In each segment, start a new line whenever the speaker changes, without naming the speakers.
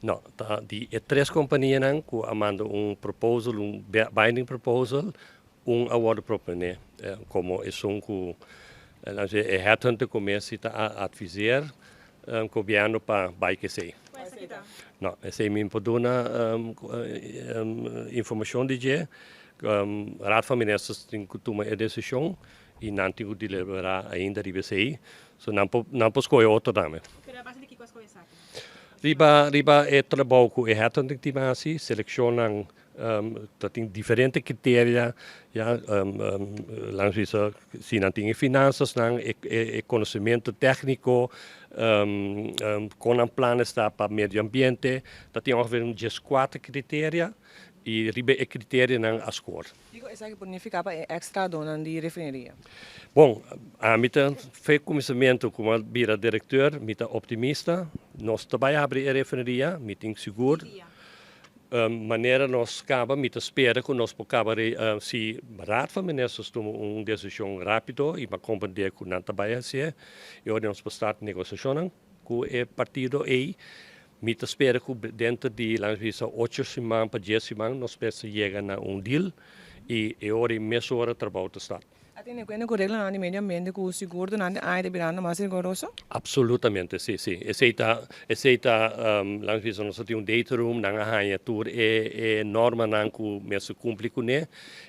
No, ta di e tres kompanianan ku a manda un proposal, un binding proposal, un a wòrdu proponé komo esun ku e headhunter commissie ta adviseer gobièrnu pa bai ku esei. No, esei mi por duna informashon di dje. Raad van Ministers tin ku tuma e desishon i nan tin ku deliberá ainda riba esei. So nan por nan por skohe otro tambe.
Pero a base di kiko a skohe esaki?
Riba e trabou ku e headhunting team a hasi, selekshonnan ta tin diferente kriteria, ya, laga nos bisa si nan tin e finansasnan, e konosementu tékniko, kon nan planes ta pa medio ambiente, ta tin ongeveer un 14 kriteria i riba e kriterianan a skor.
Kiko esaki por nifiká pa e eks trahadónan di refineria?
Bon, ami ta fe kuminsamentu ku mi a bira direkteur, mi ta optimista. Nos ta bai habri e refineria, mi tin sigur. Manera nos kaba, mi ta spera ku nos por kaba si Raad van Ministers tuma un desishon rápido i mi a komprendé ku nan ta bai hasié, e ora nos por start negosiashonnan ku e partido ei. Mi ta spera ku denter di, laga nos bisa, 8 siman pa 10 siman nos mester yega na un deal i e ora ei mesora trabou ta start.
A tene kuenta ku reglanan di medio ambiente ku sigur durante aña ta birando mas rigoroso?
Absolutamente, si. Esei ta, laga nos bisa, nos tin un data room, nan a haña tur e normanan ku mester kumpli kuné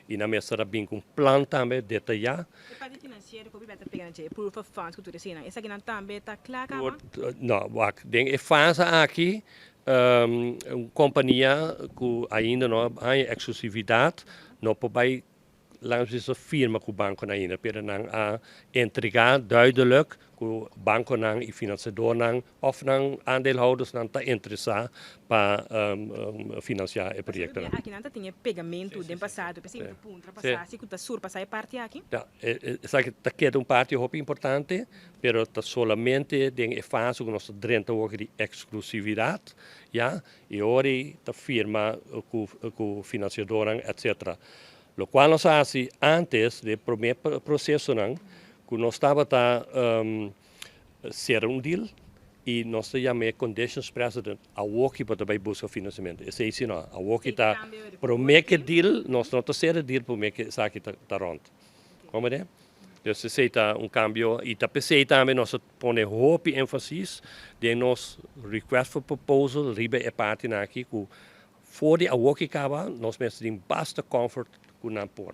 i nan mester a bin ku un plan tambe detayá.
E parti finansiero ku ta pega na proof of funds ku tur esei. Esakinan tambe ta kla kaba?
No, wak, den e fase aki, un kompania ku ainda no tin eksklusividat, no por bai, laga nos bisa, firma ku bankonan ainda, pero nan a entregá duidelijk ku bankonan i finansiadónan òf nan aandeelhoudersnan ta interesá pa finansiá e proyekto.
Akinan ta tin pegamentu den pasado, p'esei mi puntra pasá si ku ta surpasá e parti aki?
Ja, esaki ta keda un parti hopi importante, pero ta solamente den e fase ku nos ta drenta awor di eksklusividat, ja, i ora ta firma ku finansiadónan, etc. Lo kual nos a hasi antes di promé prosesonan, ku nos tabata sera un deal i nos ta yama conditions precedent awor ku pa bai buska finansiamentu. Esei si no, awor ta promé ku deal, nos no ta sera deal promé ku esaki ta rond. Kon ta? Dus esei ta un kambio i ta p'esei tambe nos a pone hopi énfasis den nos request for proposal riba e parti aki ku for di awor ku kaba nos mester tin basta comfort ku nan por.